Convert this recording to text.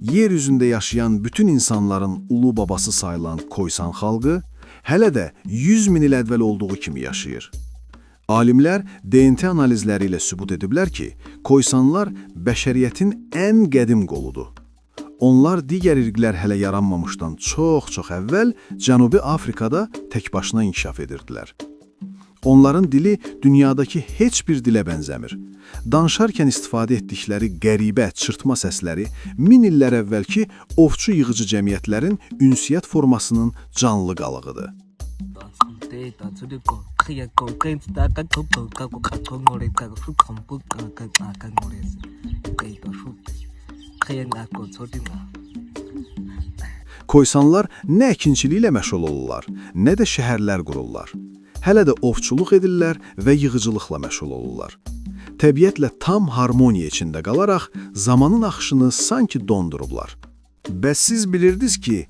Yer üzündə yaşayan bütün insanların ulu babası sayılan Koysan xalqı hələ də 100 min il əvvəl olduğu kimi yaşayır. Alimlər DNT analizləri ilə sübut ediblər ki, Koysanlar bəşəriyyətin ən qədim qoludur. Onlar digər irqlər hələ yaranmamışdan çox-çox əvvəl Cənubi Afrikada tək başına inkişaf edirdilər. Onların dili dünyadakı heç bir dilə bənzəmir. Danışarkən istifadə etdikləri qəribə çırtma səsləri min illər əvvəlki ovçu yığıcı cəmiyyətlərin ünsiyyət formasının canlı qalığıdır. Koysanlar nə əkinçiliklə məşğul olurlar, nə də şəhərlər qururlar. Hələ də ovçuluq edirlər və yığıcılıqla məşğul olurlar. Təbiətlə tam harmoniya içində qalaraq zamanın axışını sanki dondurublar. Bəs siz bilirdiniz ki,